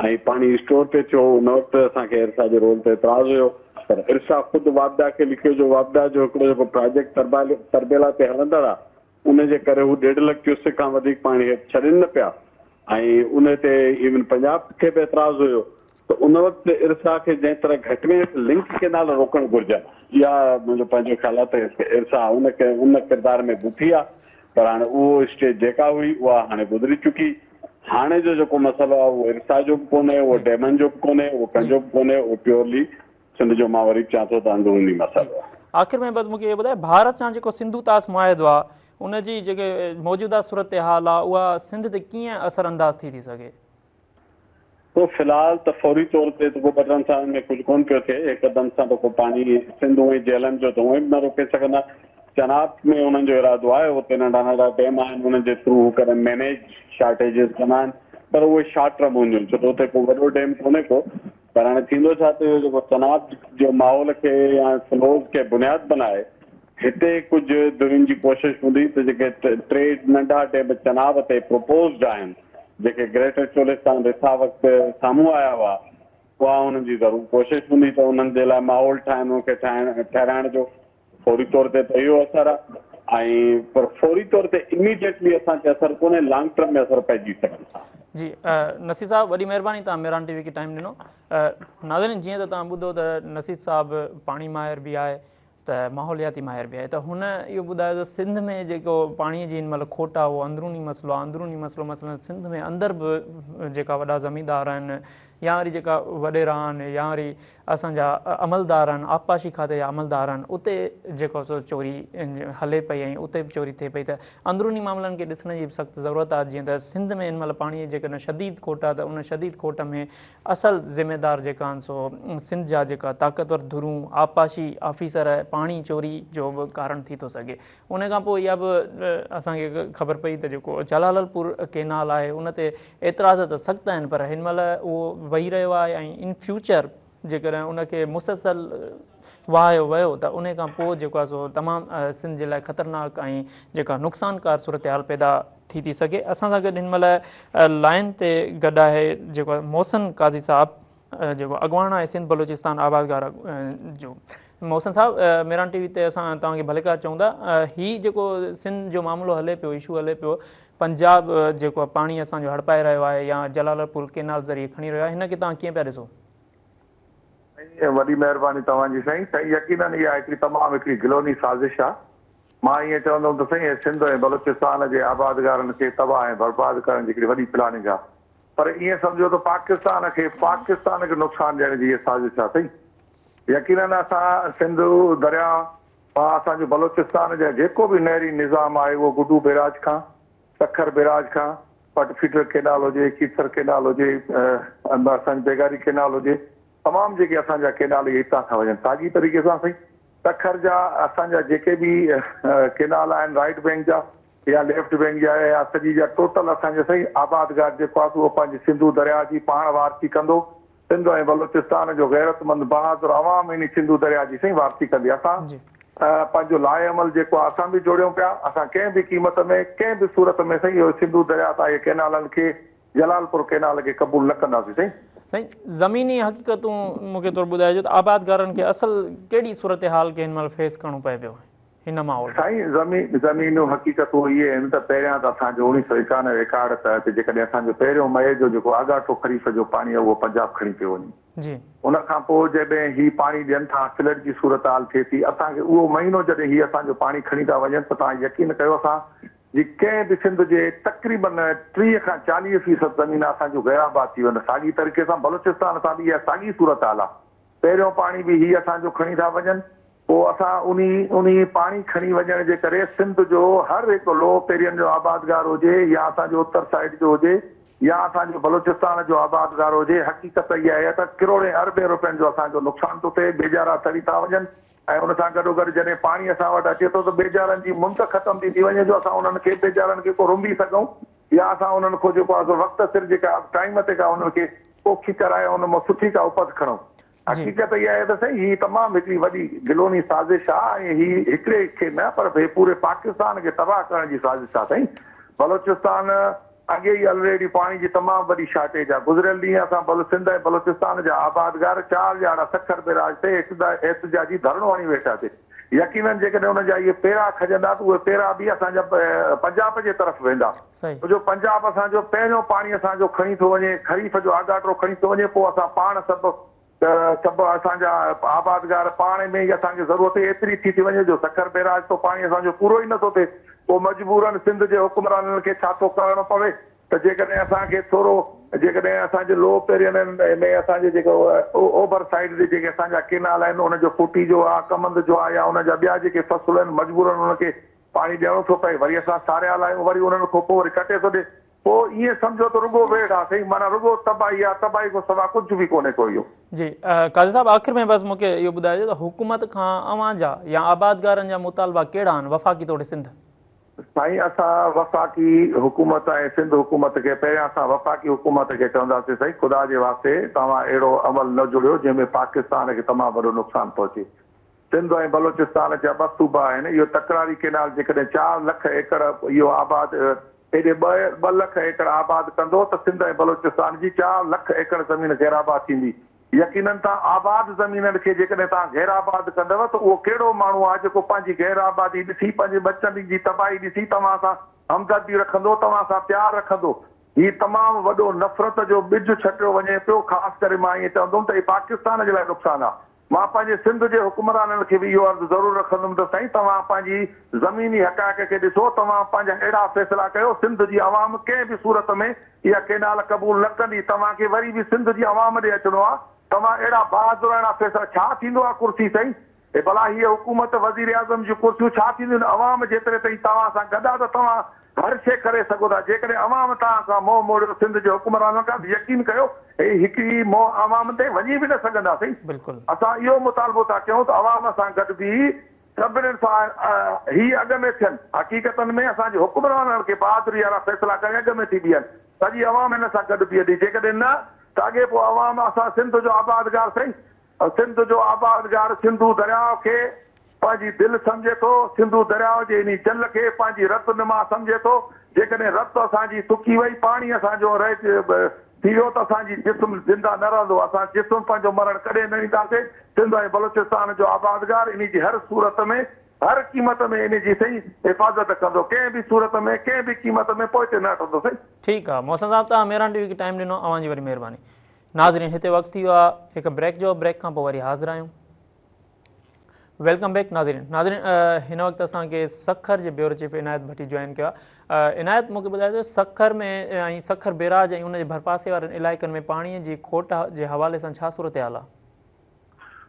۽ پاڻي اسٽور پئي ٿيو ان وقت اسان کي ارسا جي رول تي اعتراض هيو پر ارسا خود واپڊا کي لکيو جو واپڊا جو هڪڙو جيڪو پراجيڪٽ تربيلا تي هلندڙ آ ان جي ڪري هو ڏيڍ لک ڪيوسڪ کان وڌيڪ پاڻي هيٺ ڇڏين نه پيا ۽ ان تي ايون پنجاب کي به اعتراض هيو ته ان وقت ارسا کي جنهن طرح گهٽ ۾ گهٽ لنڪ ڪينال روڪڻ گهرجن اها منهنجو پنهنجو خيال آ ته ارسا ان ان ڪردار ۾ بٿي آ پر هاڻي اهو اسٽيج جيڪا هئي اها هاڻي گذري چڪي. هاڻي جو جيڪو مسئلو آهي اهو ارسا جو به ڪونهي، اهو ڊيمن جو به ڪونهي، اهو ڪنهن جو به ڪونهي، اهو پيورلي سنڌ جو مان وري به چوان ٿو ته اندروني مسئلو آهي. آخر ۾ بس مون کي اهو ٻڌايو ڀارت سان جيڪو سنڌو طاس معاهدو آهي ان جي جيڪي موجوده صورتحال آهي اها سنڌ تي ڪيئن اثر انداز ٿي ٿي سگهي؟ سو في الحال ته فوري طور تي ته ڪو ٻه ٽن سالن ۾ ڪجهه ڪونه پيو ٿئي، هڪدم سان ته ڪو پاڻي سنڌ هونئن ئي جهلم جو ته هونئن به نه روڪي سگهندا. چناب ۾ انهن جو ارادو آهي، اتي ننڍا ننڍا ڊيم آهن، انهن جي ٿرو هو ڪڏهن مينيج شارٽيجز ڪندا آهن، پر اهي شارٽ ٽرم هونديون آهن، ڇو ته اتي ڪو وڏو ڊيم ڪونهي ڪو. پر هاڻي ٿيندو ڇا ته اهو جيڪو چناب جو ماحول کي يا فلوز کي بنياد بنائي هتي ڪجهه ڌرين جي ڪوشش هوندي ته جيڪي ٽي ننڍا ڊيم چناب تي پروپوزڊ آهن، جيڪي گريٽر چولستان رٿا وقت سامهون آيا هئا، اها انهن جي ضرور ڪوشش هوندي ته انهن جي لاء ماحول ٺاهن، ان کي ٺاهڻ ٺهرائڻ جو فوري طور تي ته اهو اثر آهي ۽ پر فوري طور تي اميڊيٽلي اسان تي اثر ڪونهي، لانگ ٽرم ۾ اثر پئجي سگهن ٿا. جي نصير صاحب وڏي مهرباني توهان مهراڻ ٽي وي کي ٽائيم ڏنو. ناظرين جيئن ته توهان ٻڌو ته نصير صاحب پاڻي ماهر به آهي ته ماحولياتي ماهر به آهي ته هن اهو ٻڌايو ته سنڌ ۾ جيڪو پاڻي جي هن مهل کوٽ آهي اهو اندروني مسئلو آهي اندروني مسئلو مثلا سنڌ ۾ اندر به جيڪا وڏا زميندار آهن يا وري جيڪا وڏيرا آهن يا وري اسان جا عملدار آهن آبپاشي کاتي جا عملدار آهن اتي جيڪو سو چوري هلي پئي ۽ اتي به چوري ٿئي پئي ته اندروني معاملن کي ڏسڻ جي به سخت ضرورت آهي جيئن ته سنڌ ۾ هن مهل پاڻي جي جيڪڏهن شديد کوٽ آهي ته ان شديد کوٽ ۾ اصل ذميدار جيڪا آهن سو سنڌ جا جيڪا طاقتور ڌرون آبپاشي آفيسر پاڻي چوري جو به ڪارڻ ٿي ٿو سگهي ان کان پوء اها به اسان کي خبر پئي ته جيڪو جلالپور ڪينال آهي ان تي اعتراض ته سخت آهن پر هن مهل اهو وهي رهيو آهي ۽ ان فيوچر جيڪڏهن ان کي مسلسل وهايو ويو ته ان کان پوء جيڪو آهي سو تمام سنڌ جي لاء خطرناڪ ۽ جيڪا نقصانڪار صورتحال پيدا ٿي ٿي سگهي. اسان سان گڏ هن مهل لائن تي گڏ آهي جيڪو محسن قاضي صاحب جيڪو اڳواڻ آهي سنڌ بلوچستان آبادگار جو. محسن صاحب ميران ٽي وي تي اسان توهان کي ڀليڪار چئون ٿا. هي جيڪو سنڌ جو معاملو هلي پيو اشو هلي پيو پنجاب جيڪو پاڻي اسان جو هڙپائي رهيو آهي يا جلالپور ڪينال ذريعي کڻي رهيو آهي هن کي توهان ڪيئن پيا ڏسو؟ سائين وڏي مهرباني توهان جي سائين. سائين يقينن اها هڪڙي تمام هڪڙي گلوني سازش آ. مان ائين چوندم ته سائين سنڌ ۽ بلوچستان جي آبادگارن کي تباهه ۽ برباد ڪرڻ جي هڪڙي وڏي پلاننگ آ. پر ائين سمجهو ته پاڪستان کي پاڪستان کي نقصان ڏيڻ جي هيء سازش آ سائين. يقينن اسان سنڌو درياء مان اسان جو بلوچستان جا جيڪو به نهري نظام آهي اهو گڊو بيراج کان، سکر بيراج کان، پٽ فيڊر ڪينال هجي، کيرٿر ڪينال هجي، اسان جي بيگاري ڪينال هجي، تمام جيڪي اسان جا ڪينال اهي هتان کان وڃن. ساڳي طريقي سان سائين سکر جا اسان جا جيڪي به ڪينال آهن رائيٽ بينڪ جا يا ليفٽ بينڪ جا يا سڄي جا ٽوٽل اسان جا سائين آبادگار جيڪو آهي اهو پنهنجي سنڌو درياء جي پاڻ وارثي ڪندو. سنڌ ۽ بلوچستان جو غيرتمند بهادر عوام انهي سنڌو درياء جي سائين وارثي ڪندي. اسان پنهنجو لاء عمل جيڪو آهي اسان به جوڙيون پيا. اسان ڪنهن به قيمت ۾ ڪنهن به صورت ۾ سائين اهو سنڌو درياء تان اهي ڪينالن کي جلالپور ڪينال کي قبول نه ڪنداسين سائين. سائين زميني حقيقتون مون کي ٿورو ٻڌائجو ته آبادگارن کي اصل ڪهڙي صورتحال کي هن مهل فيس ڪرڻو پئي پيو هن ماحول ۾. سائين زمينيون حقيقتون اهي آهن ته پهريان ته اسان جو 1991 رڪارڊ تحت جيڪڏهن اسان جو پهريون مئي جو جيڪو آڳاٽو خريف جو پاڻي آهي اهو پنجاب کڻي پيو وڃي. جي. ان کان پوء جڏهن هي پاڻي ڏين ٿا فلڊ جي صورتحال ٿئي ٿي اسان کي اهو مهينو جڏهن هي اسان جو پاڻي کڻي ٿا وڃن ته توهان يقين ڪيو اسان جي ڪنهن به سنڌ جي تقريبن 30 کان 40 فيصد زمين اسان جون غير آباد ٿي ويندس ساڳي طريقي سان بلوچستان سان به اها ساڳي صورتحال آهي پهريون پاڻي به هي اسان جو کڻي ٿا وڃن پوء اسان انهي انهي پاڻي کڻي وڃڻ جي ڪري سنڌ جو هر هڪ لو پيرين جو آبادگار هجي يا اسان جو اتر سائيڊ جو هجي يا اسان جو بلوچستان جو آبادگار هجي حقيقت اها آهي ته ڪروڙين اربين روپين جو اسان جو نقصان ٿو ٿئي ٻيجارا سڙي ٿا وڃن ۽ ان سان گڏوگڏ جڏهن پاڻي اسان وٽ اچي ٿو ته ٻيجارن جي مند ختم ٿي ٿي وڃي جو اسان انهن کي ٻيجارن کي ڪو رنبي سگهون يا اسان انهن کان جيڪو آهي سو وقت سر جيڪا ٽائيم تي ڪا انهن کي پوکي ڪرائي ان مان سٺي ڪا اپت کڻون. حقيقت اها آهي ته سائين هي تمام هڪڙي وڏي گلوني سازش آ ۽ هي هڪڙي کي نه پر هي پوري پاڪستان کي تباهه ڪرڻ جي سازش آ سائين بلوچستان اڳي ئي الريڊي پاڻي جي تمام وڏي شارٽيج آ گذريل ڏينهن اسان بلو سنڌ ۽ بلوچستان جا آبادگار چار ڄاڙا سکر بيراج تي احتجاجي ڌرڻو هڻي ويٺاسي يقينن جيڪڏهن ان جا اهي پيرا کڄندا ته اهي پيرا به اسان جا پنجاب جي طرف ويندا ڇو جو پنجاب اسان جو پهريون پاڻي اسان جو کڻي ٿو وڃي، خريف جو آڳاٽو کڻي ٿو وڃي، پوء اسان پاڻ سڀ سڀ اسان جا آبادگار پاڻ ۾ ئي اسان کي ضرورت ايتري ٿي ٿي وڃي جو سکر بيراج تو پاڻي اسان جو پورو ئي نٿو ٿئي، پوء مجبورن سنڌ جي حڪمرانن کي ڇا ٿو ڪرڻو پوي ته جيڪڏهن اسان کي ٿورو جيڪڏهن اسان جي لو پيرين ۾ اسان جي جيڪو اوڀر سائيڊ تي جيڪي اسان جا ڪينال آهن ان جو ڦوٽي جو آ، ڪمند جو آ يا ان جا ٻيا جيڪي فصل آهن مجبورن ان کي پاڻي ڏيڻو ٿو پئي، وري اسان ساريال آهيون، وري انهن کان پوء وري ڪٽي ٿو ڏي، پوء ائين سمجهو ته رڳو ويڙهه آ سائين، معنيٰ رڳو تباهي آ، تباهي کان سوا ڪجهه به ڪونهي ڪو اهو. جي قاضي صاحب آخر ۾ بس مون کي اهو ٻڌائجو ته حڪومت کان اوهان جا يا آبادگارن جا مطالبا ڪهڙا آهن وفاقي توڙي سنڌ؟ سائين اسان وفاقي حڪومت ۽ سنڌ حڪومت کي پهريان اسان وفاقي حڪومت کي چونداسين سائين خدا جي واسطي توهان اهڙو عمل نه جوڙيو جنهن ۾ پاڪستان کي تمام وڏو نقصان پهچي. سنڌ ۽ بلوچستان جا ٻه صوبا آهن، اهو تڪراري ڪينال جيڪڏهن چار لک ايڪڙ اهو آباد هيڏي ٻه لک ايڪڙ آباد ڪندو ته سنڌ ۽ بلوچستان جي چار لک ايڪڙ زمين غيرآباد ٿيندي. يقينن توهان آباد زمينن کي جيڪڏهن توهان غيرآباد ڪندؤ ته اهو ڪهڙو ماڻهو آهي جيڪو پنهنجي غيرآبادي ڏسي پنهنجي ٻچن جي تباهي ڏسي توهان سان همدردي رکندو توهان سان پيار رکندو. هي تمام وڏو نفرت جو ٻج ڇٽيو وڃي پيو خاص ڪري مان ائين چوندم ته هي پاڪستان جي لاء نقصان آهي. مان پنهنجي سنڌ جي حڪمرانن کي به اهو عرض ضرور رکندم ته سائين توهان پنهنجي زميني حقائق کي ڏسو، توهان پنهنجا اهڙا فيصلا ڪيو، سنڌ جي عوام ڪنهن به صورت ۾ اها ڪينال قبول نه ڪندي، توهان کي وري به سنڌ جي عوام ڏي اچڻو آ، توهان اهڙا بهادراڻا فيصلا ڇا ٿيندو آ ڪرسي سائين؟ هي ڀلا هيء حڪومت وزيراعظم جون ڪرسيون ڇا ٿينديون آهن؟ عوام جيتري تائين توهان سان گڏ آ ته توهان هر شيء ڪري سگهو ٿا، جيڪڏهن عوام توهان کان منهن موڙيو سنڌ جي حڪمرانن کان ته يقين ڪيو هي هڪ ئي منهن عوام تي وڃي به نه سگهنداسين. بلڪل. اسان اهو مطالبو ٿا ڪيون ته عوام سان گڏ بيهي سڀني سان هي اڳ ۾ ٿين، حقيقتن ۾ اسان جي حڪمرانن کي بهادري وارا فيصلا ڪري اڳ ۾ ٿي بيهن، سڄي عوام هن سان گڏ بيهندي، جيڪڏهن نه ته اڳي پوء عوام اسان سنڌ جو آبادگار سهي سنڌ جو آبادگار سنڌو درياء کي پنهنجي دل سمجهي ٿو، سنڌو درياء جي انهي جل کي پنهنجي رت نما سمجهي ٿو، جيڪڏهن رت اسان جي سڪي وئي، پاڻي اسان جو رهجي ٿي ويو ته اسان جي جسم زنده نه رهندو، اسان جسم پنهنجو مرڻ ڪڏهن نه ڏينداسين، سنڌ ۽ بلوچستان جو آبادگار انهي جي هر صورت ۾ هر قيمت ۾ انهي جي سهي حفاظت ڪندو، ڪنهن به صورت ۾ ڪنهن به قيمت ۾ پوئتي نه هٽندو سائين. ٺيڪ آ محسن صاحب توهان مهراڻ ٽي وي کي ٽائيم ڏنو اوهان جي وڏي مهرباني. ناظرين هتي وقت ٿي ويو آهي هڪ بريڪ جو بريڪ کان پوء وري حاضر آهيون welcome back ناظرين ناظرين هن وقت اسان کي سکر جي بيورو چيف عنايت ڀٽي جوائن ڪيو آهي عنايت مونکي ٻڌايو سکر ۾ ۽ سکر بيراج ۽ ان جي ڀرپاسي وارن علائقن ۾ پاڻي جي کوٽ جي حوالي سان ڇا صورتحال آهي؟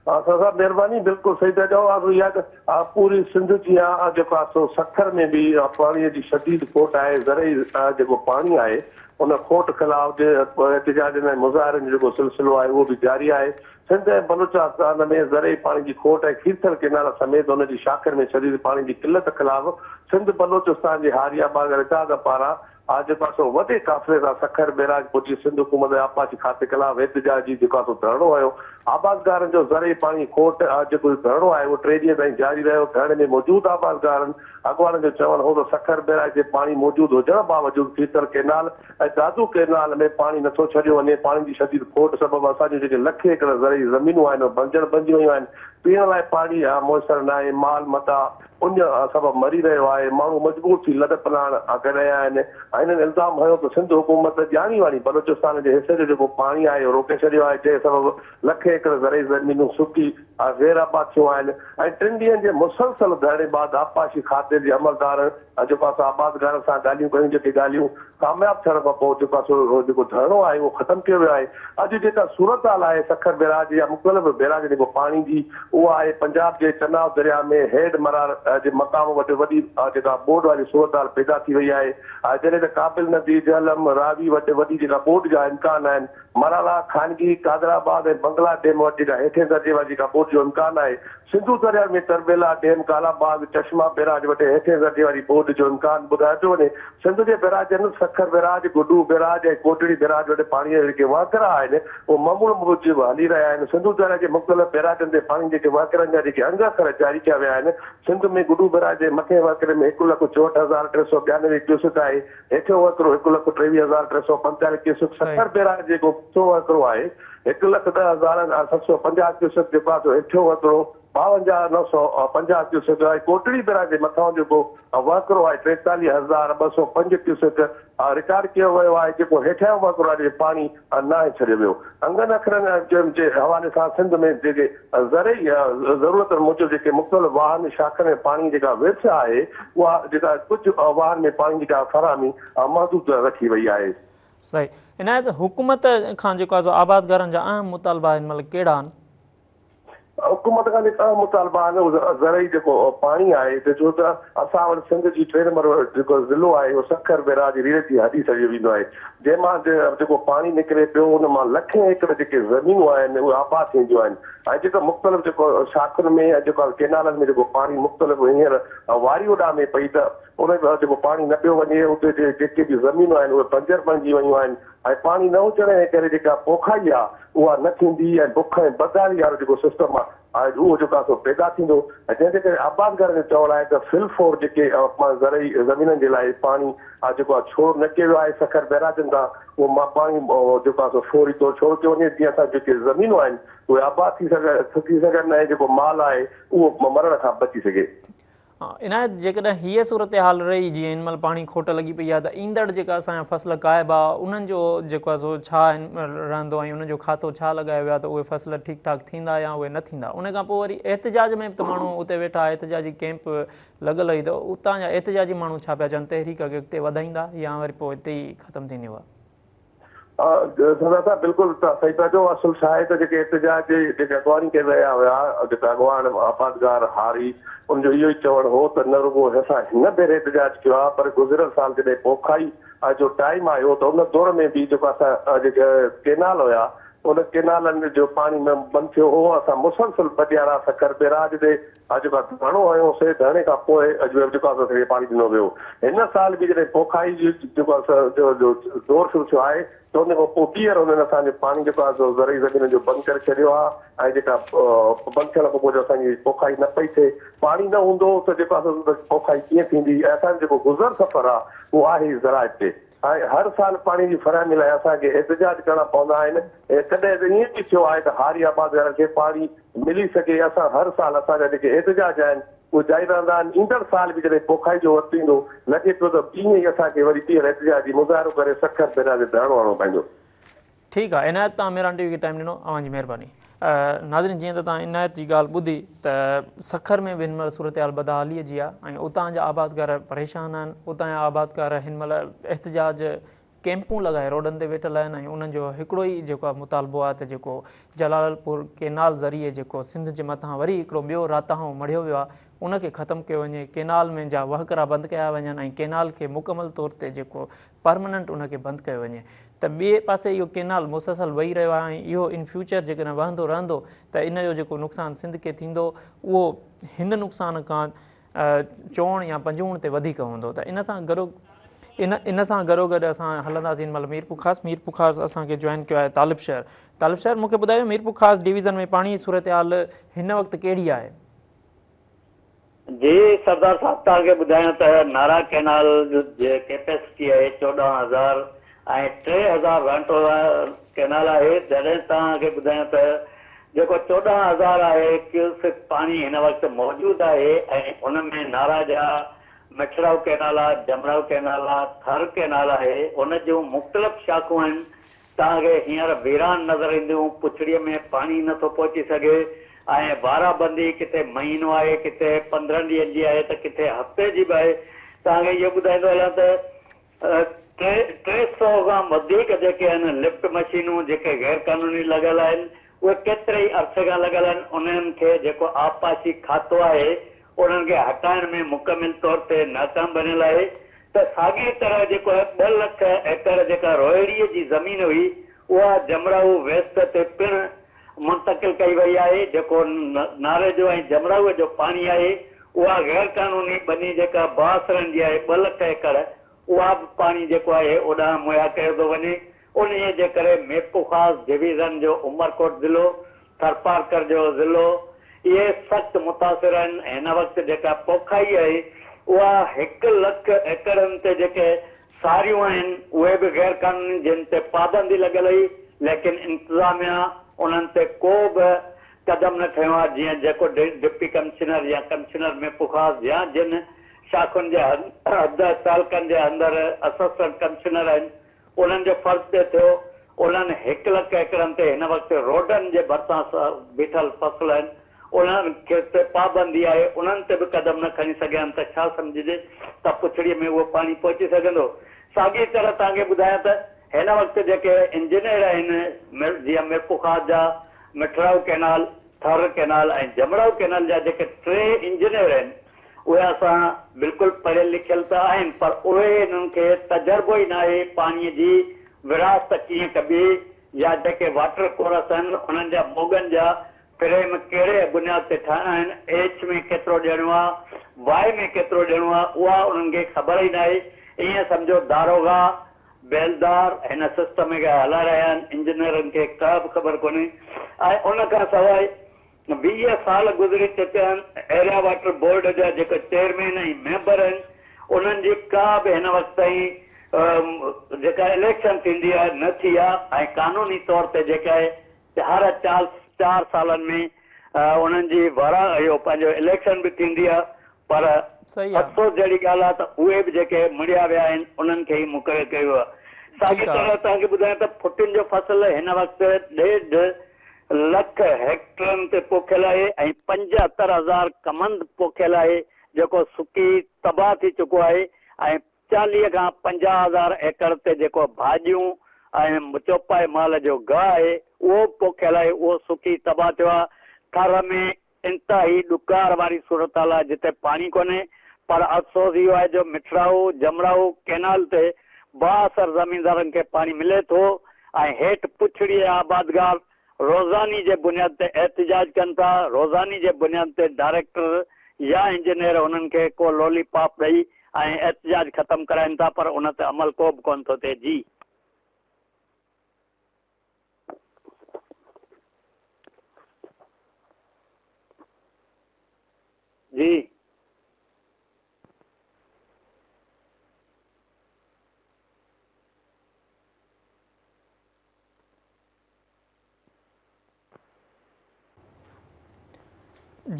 ها صاحب مهرباني بلڪل صحيح ٿا چئو عرض اها ته پوري سنڌ جيان جيڪو آهي سو سکر ۾ به پاڻي جي شديد کوٽ آهي زرعي جيڪو پاڻي آهي ان کوٽ خلاف احتجاجن ۽ مظاهرن جو جيڪو سلسلو آهي اهو به جاري آهي سنڌ ۽ بلوچستان ۾ زرعي پاڻي جي کوٽ ۽ کيرٿر ڪينال سميت ان جي شاخن ۾ شديد پاڻي جي قلت خلاف سنڌ بلوچستان جي هاري آبادگار اتحاد پاران آء جيڪو آهي سو وڏي قافلي سان سکر بئراج پهچي سنڌ حڪومت ۽ آبپاشي کاتي خلاف احتجاجي جيڪو آهي سو ڌرڻو هنيو. آبادگارن جو زرعي پاڻي کوٽ جيڪو هي ڌرڻو آهي اهو ٽي ڏينهن تائين جاري رهيو. ڌرڻي ۾ موجود آبادگارن اڳواڻن جو چوڻ هو ته سکر بئراج تي پاڻي موجود هجڻ باوجود کيرٿر ڪينال ۽ دادو ڪينال ۾ پاڻي نٿو ڇڏيو وڃي، پاڻي جي شديد کوٽ سبب اسان جون جيڪي لکين ايڪڙ زرعي زمينون آهن اهي بنجر بنجي ويون آهن، پيئڻ لاء پاڻي ميسر ناهي، مال متاع اڃ سبب مري رهيو آهي، ماڻهو مجبور ٿي لڏ پلاڻ ڪري رهيا آهن ۽ هنن الزام هنيو ته سنڌ حڪومت ڄاڻي واڻي بلوچستان جي حصي جو جيڪو پاڻي آهي اهو روڪي ڇڏيو آهي، جنهن سبب لکين ايڪڙ زرعي زمينون سڪي غير آباد ٿيون آهن ۽ ٽن ڏينهن جي مسلسل ڌرڻي بعد آبپاشي کاتي جي عملدارن جيڪو آهي سو آبادگارن سان ڳالهيون ڪيون جيڪي ڳالهيون ڪامياب ٿيڻ کان پوء جيڪو آهي سو جيڪو ڌرڻو آهي اهو ختم ڪيو ويو آهي. اڄ جيڪا صورتحال آهي سکر بيراج يا مختلف بيراج جيڪو پاڻي جي اها آهي پنجاب جي چناب درياء ۾ هيڊ مرار جي مقام وٽ وڏي جيڪا ٻوڏ واري صورتحال پيدا ٿي وئي آهي جڏهن ته ڪابل ندي جهلم راوي وٽ وڏي جيڪا ٻوڏ جا امڪان آهن مرالا خانگي قادر آباد ۽ بنگلا ڊيم وٽ جيڪا هيٺين درجي واري جيڪا ٻوڏ جو امڪان آهي سنڌو درياء ۾ تربيلا ڊيم، ڪالا باغ، چشما بيراج وٽ هيٺين درجي واري ٻوڏ جو امڪان ٻڌايو پيو وڃي. سنڌ جي بيراجن Sukkur barrage, Guddu barrage ۽ Kotri barrage وٽ پاڻي جا جيڪي وهڪرا آهن، اهي معمول موجب هلي رهيا آهن. سنڌو درياء جي مختلف بيراجن تي پاڻي جيڪي وهڪرن جا جيڪي انگ اکر جاري ڪيا ويا آهن، سنڌ ۾ گڊو بيراج جي مٿين وهڪري ۾ 1,64,392 ڪيوسڪ آهي، هيٺيون وهڪرو 1,23,345 ڪيوسڪ، سکر بيراج جيڪو مٿيون وهڪرو آهي، 1,10,750 ڪيوسڪ جيڪو آهي سو هيٺيون وهڪرو 52,950 ڪيوسڪ ۽ ڪوٽڙي بئراج جي مٿانهون جيڪو وهڪرو آهي 43,205 ڪيوسڪ رڪارڊ ڪيو ويو آهي جيڪو هيٺيان وهڪرو آهي جنهن پاڻي ناهي ڇڏيو ويو. انگن اکرن جي حوالي سان سنڌ ۾ جيڪي زرعي ضرورتن موجب جيڪي مختلف واهن شاخن ۾ پاڻي جيڪا ورڇ آهي اها جيڪا ڪجهه واهن ۾ پاڻي جيڪا فراهمي محدود رکي وئي آهي. صحيح عنايت حڪومت کان جيڪو آهي سو آبادگارن جا اهم مطالبا هن مهل ڪهڙا آهن؟ حڪومت کان جيڪا اهم مطالبا آهن اهو زرعي جيڪو پاڻي آهي ته ڇو ته اسان وٽ سنڌ جي ٽي نمبر جيڪو ضلعو آهي اهو سکر بئراج ريڙهه جي هڏي سڏيو ويندو آهي جنهن مان جيڪو پاڻي نڪري پيو ان مان لکين ايڪڙ جيڪي زمينون آهن اهي آباد ٿينديون آهن ۽ جيڪا مختلف جيڪو شاخن ۾ ۽ جيڪو ڪينالن ۾ جيڪو پاڻي مختلف هينئر واري اڏامي پئي ته ان ۾ جيڪو پاڻي نه پيو وڃي، اتي جي جيڪي به زمينون آهن اهي بنجر بڻجي ويون آهن ۽ پاڻي نه هجڻ جي ڪري جيڪا پوکائي آهي اها نه ٿيندي ۽ بک ۽ بدحالي وارو جيڪو سسٽم آهي اهو جيڪو آهي سو پيدا ٿيندو ۽ جنهن جي ڪري آبادگارن جو چوڻ آهي ته فل فور جيڪي زرعي زمينن جي لاء پاڻي جيڪو آهي ڇوڙ نه ڪيو ويو آهي سکر بئراجن تان اهو مان پاڻي جيڪو آهي سو فوري طور ڇوڙ ڪيو وڃي جيئن اسان جيڪي زمينون آهن اهي آباد ٿي سگهن ۽ جيڪو مال آهي اهو مرڻ کان بچي سگهي. عنايت جيڪڏهن هيء صورتحال رهي جيئن هن مهل پاڻي کوٽ لڳي پئي آهي ته ايندڙ جيڪا اسان جا فصل ڪاهبا انهن جو جيڪو آهي سو ڇا رهندو ۽ انهن جو کاتو ڇا لڳايو ويو آهي ته اهي فصل ٺيڪ ٺاڪ ٿيندا يا اهي نه ٿيندا ان کان پوء وري احتجاج ۾ به ته ماڻهو اتي ويٺا احتجاجي ڪيمپ لڳل هئي ته اتان جا احتجاجي ماڻهو ڇا پيا چون تحريڪ اڳتي وڌائيندا يا وري پوء اتي ئي ختم ٿيندي اها. سردار صاحب بلڪل توهان صحيح پيا چئو اصل ڇا آهي ته جيڪي احتجاج جي جيڪي اڳواڻي ڪري رهيا هيا جيڪا اڳواڻ آبادگار هاري ان جو اهو ئي چوڻ هو ته نه رڳو اسان هن ڀيري احتجاج ڪيو آهي پر گذريل سال جڏهن پوکائي جو ٽائيم آيو ته ان دور ۾ به جيڪو اسان جيڪي ڪينال هيا ان ڪينالن جو پاڻي بند ٿيو هو اسان مسلسل ٻه ڏيهاڙا سکر بيراج تي اڄ به ڌرڻو هنيو سي، ڌرڻي کان پوء اڄ به جيڪو آهي سو کي پاڻي ڏنو ويو. هن سال به جڏهن پوکائي جو جيڪو آهي سو جو دور شروع ٿيو آهي ته ان کان پوء ٻيهر انهن اسان جو پاڻي جيڪو آهي سو زرعي زمينن جو بند ڪري ڇڏيو آهي ۽ جيڪا بند ٿيڻ کان پوء جو اسان جي پوکائي نه پئي ٿئي. پاڻي نه هوندو ته جيڪو آهي سو پوکائي ڪيئن ٿيندي ۽ اسان جو جيڪو گذر سفر آهي اهو آهي ئي زراعت تي ۽ هر سال پاڻي جي فراهمي لاء اسان کي احتجاج ڪرڻا پوندا آهن ۽ ڪڏهن ته ائين به ٿيو آهي ته هاري آبادگارن کي پاڻي ملي سگهي اسان هر سال اسان جا جيڪي احتجاج آهن اهي جاري رهندا آهن ايندڙ سال به جڏهن پوکائي جو وقت ايندو لڳي پيو ته ائين ئي اسان کي وري ٻيهر احتجاجي مظاهرو ڪري سکر بئراج تي ڌرڻو هڻڻو پوندو. ٺيڪ آ عنايت توهان مهراڻ ٽي وي کي ٽائيم ڏنو اوهان جي مهرباني. ناظرين جيئن ته توهان عنايت جي ڳالهه ٻڌي ته سکر ۾ به هن مهل صورتحال بدحالي جي آ ۽ اتان جا آبادگار پريشان آهن اتان جا آبادگار هن مهل احتجاج ڪيمپون لڳائي روڊن تي ويٺل آهن ۽ انهن جو هڪڙو ئي جيڪو آهي مطالبو آهي ته جيڪو جلالپور ڪينال ذريعي جيڪو سنڌ جي مٿان وري هڪڙو ٻيو راتاهو مڙهيو ويو آهي ان کي ختم ڪيو وڃي ڪينال ۾ جا وهڪرا بند ڪيا وڃن ۽ ڪينال کي مڪمل طور تي جيڪو پرمننٽ ان کي بند ڪيو وڃي ته ٻئي پاسي اهو ڪينال مسلسل وهي رهيو آهي ۽ اهو ان فيوچر جيڪڏهن وهندو رهندو ته ان جو جيڪو نقصان سنڌ کي ٿيندو اهو هن نقصان کان چئوڻ يا پنجوڻ تي وڌيڪ هوندو ته ان سان گڏو ان ان سان گڏو گڏ اسان هلنداسين هن مهل ميرپورخاص ميرپورخاص اسان کي جوائن ڪيو آهي طالب شهر طالب شهر مون کي ٻڌايو ميرپورخاص ڊويزن ۾ پاڻي جي صورتحال هن وقت ڪهڙي آهي؟ جي سردار صاحب توهان کي ٻڌايان ته نارا ڪئنال جي ڪيپيسٽي آهي 14 هزار ۽ 3000 رانٽو ڪئنال آهي جڏهن توهان کي ٻڌايان ته جيڪو 14,000 آهي ڪيوسڪ پاڻي هن وقت موجود آهي ۽ ان ۾ نارا جا مٺڙائو ڪئنال آ، جمڙائو ڪئنال آ، ٿر ڪئنال آهي ان جون مختلف شاخون آهن توهان کي هينئر ويران نظر اينديون پڇڙيء ۾ پاڻي نه ٿو پهچي سگهي ۽ وارا بندي ڪٿي مهينو آهي ڪٿي 15 ڏينهن جي آهي ته ڪٿي هفتي جي به آهي توهان کي اهو ٻڌائيندو هلان ته 300 کان وڌيڪ جيڪي آهن لفٽ مشينون جيڪي غير قانوني لڳل آهن اهي ڪيتري ئي عرصي کان لڳل آهن انهن کي جيڪو آبپاشي کاتو آهي انهن کي هٽائڻ ۾ مڪمل طور تي ناڪام بڻيل آهي ته ساڳي طرح جيڪو آهي 2 لک ايڪڙ جيڪا روهڙي جي زمين هئي اها جمڙائو ويسٽ تي پڻ منتقل ڪئي وئي آهي جيڪو ناري جو ۽ جمڙائو جو پاڻي آهي اها غير قانوني ٻني جيڪا بااثرن جي آهي 2 لک ايڪڙ اها به پاڻي جيڪو آهي اوڏانهن مهيا ڪيو ٿو وڃي انهيء جي ڪري ميرپورخاص ڊويزن جو عمرڪوٽ ضلعو، ٿرپارڪر جو ضلعو اهي سخت متاثر آهن هن وقت جيڪا پوکائي آهي اها 1 لک ايڪڙن تي جيڪي ساريون آهن اهي به غير قانوني جن تي پابندي لڳل هئي ليڪن انتظاميا انهن تي ڪو به قدم نه کنيو آهي جيئن جيڪو ڊپٽي ڪمشنر يا ڪمشنر ميرپورخاص يا جن شاخن جي حد تعلقن جي اندر اسسٽنٽ ڪمشنر آهن انهن جو فرض پئي ٿيو انهن 1 لک ايڪڙن تي هن وقت روڊن جي ڀرسان بيٺل فصل آهن انهن کي تي پابندي آهي انهن تي به قدم نه کڻي سگهيا آهن ته ڇا سمجهجي ته پڇڙيء ۾ اهو پاڻي پهچي سگهندو؟ ساڳي طرح توهان کي ٻڌايان ته هن وقت جيڪي انجنيئر آهن جيئن ميرپورخاص جا Mithrao canal, Thar canal ۽ Jamrao canal جا جيڪي ٽي انجنيئر آهن اهي اسان بلڪل پڙهيل لکيل ته آهن پر اهي انهن کي تجربو ئي ناهي پاڻي جي ورهاست ڪيئن ڪبي يا جيڪي واٽر ڪورس آهن انهن جا موڳن جا فريم ڪهڙي بنياد تي ٺاهڻا آهن، ايڇ ۾ ڪيترو ڏيڻو آ، وائي ۾ ڪيترو ڏيڻو آ، اها انهن کي خبر ئي ناهي. ائين سمجهو داروغا، بيلدار هن سسٽم کي هلائي رهيا آهن، انجنيئرن کي ڪا به خبر ڪونهي ۽ ان کان سواء 20 سال گذري چڪيا آهن، ايريا واٽر بورڊ جا جيڪي چيئرمين ۽ ميمبر آهن، انهن جي ڪا به هن وقت تائين جيڪا اليڪشن ٿيندي آهي نه ٿي آهي ۽ قانوني طور تي جيڪا آهي هر چار سالن ۾ انهن جي وارا اهو پنهنجو اليڪشن به ٿيندي آهي پر افسوس جهڙي ڳالهه آهي ته اهي به جيڪي مڙهيا ويا آهن انهن کي ئي مقرر ڪيو ويو آهي. ساڳي طرح توهان کي ٻڌايان ته ڦٽين جو فصل هن وقت ڏيڍ لک هيڪٽرن تي پوکيل آهي ۽ 75 هزار ڪمند پوکيل آهي جيڪو سڪي تباهه ٿي چڪو آهي ۽ 40 کان 50 هزار ايڪڙ تي جيڪو ڀاڄيون ۽ چوپائي مال جو گاهه آهي اهو به پوکيل آهي اهو سڪي تباهه ٿيو آهي. ٿر ۾ انتهائي ڏڪار واري صورتحال آهي جتي پاڻي ڪونهي پر افسوس اهو آهي جو مٺڙائو جمڙائو ڪينال تي بااثر زميندارن کي پاڻي ملي ٿو ۽ هيٺ پڇڙيء جا آبادگار روزاني جي بنياد تي احتجاج ڪن ٿا روزاني جي بنياد تي ڊائريڪٽر يا انجنيئر هنن کي ڪو لولي پاپ ڏئي ۽ احتجاج ختم ڪرائين ٿا پر ان تي عمل ڪو به ڪونه ٿو ٿئي جي. جي.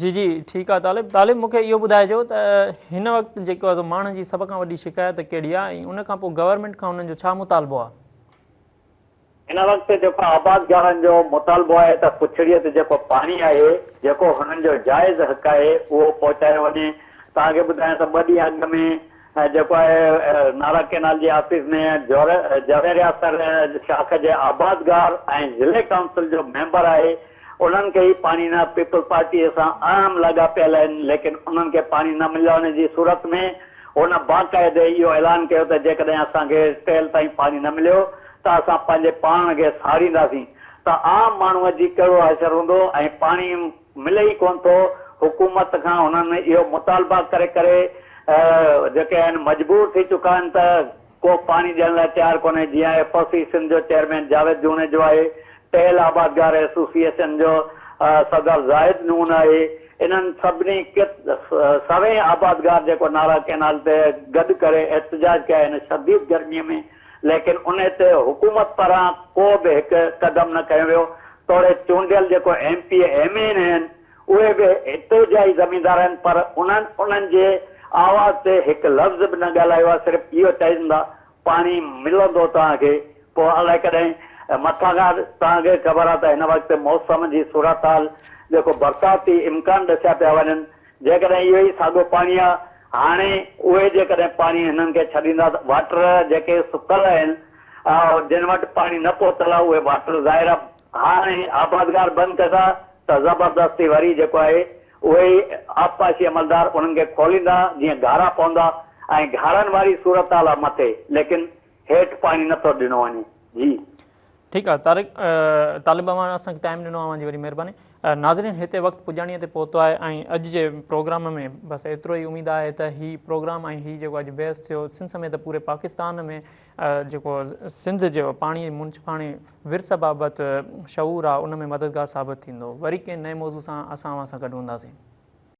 جي جي ٺيڪ آ طالب طالب مونکي اهو ٻڌائجو ته هن وقت جيڪو آ سو ماڻهن جي سڀ کان وڏي شڪايت ڪهڙي آ ۽ ان کان پوء گورنمينٽ کان انهن جو ڇا مطالبو آ؟ هن وقت جيڪو آبادگارن جو مطالبو آهي ته پڇڙيء تي جيڪو پاڻي آهي جيڪو هنن جو جائز حق آهي اهو پهچايو وڃي توهان کي ٻڌايان ته ٻه ڏينهن اڳ ۾ جيڪو آهي نارا ڪينال جي آفيس ۾ جويريا سر شاخ جي آبادگار ۽ ضلعي ڪائونسل جو ميمبر آهي انهن کي ئي پاڻي نه پيپلز پارٽيء سان اهم لاڳاپيل آهن ليڪن انهن کي پاڻي نه ملڻ جي صورت ۾ هن باقاعدي اهو اعلان ڪيو ته جيڪڏهن اسان کي ٽيل تائين پاڻي نه مليو ته اسان پنهنجي پاڻ کي ساڙينداسين ته عام ماڻهوء جي ڪهڙو حشر هوندو ۽ پاڻي ملي ئي ڪونه ٿو حڪومت کان هنن اهو مطالبا ڪري ڪري جيڪي آهن مجبور ٿي چڪا آهن ته ڪو پاڻي ڏيڻ لاء تيار ڪونهي، جيئن ايف او سي سنڌ جو چيئرمين جاويد جوڻيجو آهي، ٽيل آبادگار ايسوسيئيشن جو صدر زاهد نون آهي، انهن سڀني سوين آبادگار جيڪو نارا ڪئنال تي گڏ ڪري احتجاج ڪيا هن شديد گرمي ۾ ليڪن انهي تي حڪومت پاران ڪو به هڪ قدم نه کنيو ويو توڙي چونڊيل جيڪو M P A M N آهن اهي به هتي جا ئي زميندار آهن پر انهن انهن جي آواز تي هڪ لفظ به نه ڳالهايو آهي صرف اهو چون ٿا پاڻي ملندو توهان کي پوء الائي ڪڏهن مٿان کان توهان کي خبر آهي ته هن وقت موسم جي صورتحال جيڪو برساتي امڪان ڏسيا پيا وڃن جيڪڏهن اهو ئي ساڳو پاڻي آهي هاڻي اهي جيڪڏهن پاڻي هنن کي ڇڏيندا ته واٽر جيڪي سڪل آهن جن وٽ پاڻي نه پهتل آهي اهي واٽر ظاهر آهي هاڻي آبادگار بند ڪندا ته زبردستي وري جيڪو آهي اهي ئي آبپاشي عملدار انهن کي کوليندا جيئن گهارا پوندا ۽ گهارن واري صورتحال آ مٿي ليڪن هيٺ پاڻي نه ٿو ڏنو وڃي جي. ٺيڪ آ طارق طالب اوهان اسان کي ٽائيم ڏنو اوهان جي وڏي مهرباني ناظرين هتي وقت پڄاڻي تي پهتو آهي ۽ اڄ جي پروگرام ۾ بس ايترو ئي اميد آهي ته هي پروگرام ۽ هي جيڪو اڄ بحث ٿيو سنڌ سميت پوري پاڪستان ۾ جيڪو سنڌ جو پاڻي منصفاڻي ورث بابت شعور آ ان ۾ مددگار ثابت ٿيندو. وري ڪنهن نئين موضوع سان اسان اوهان سان گڏ هونداسين.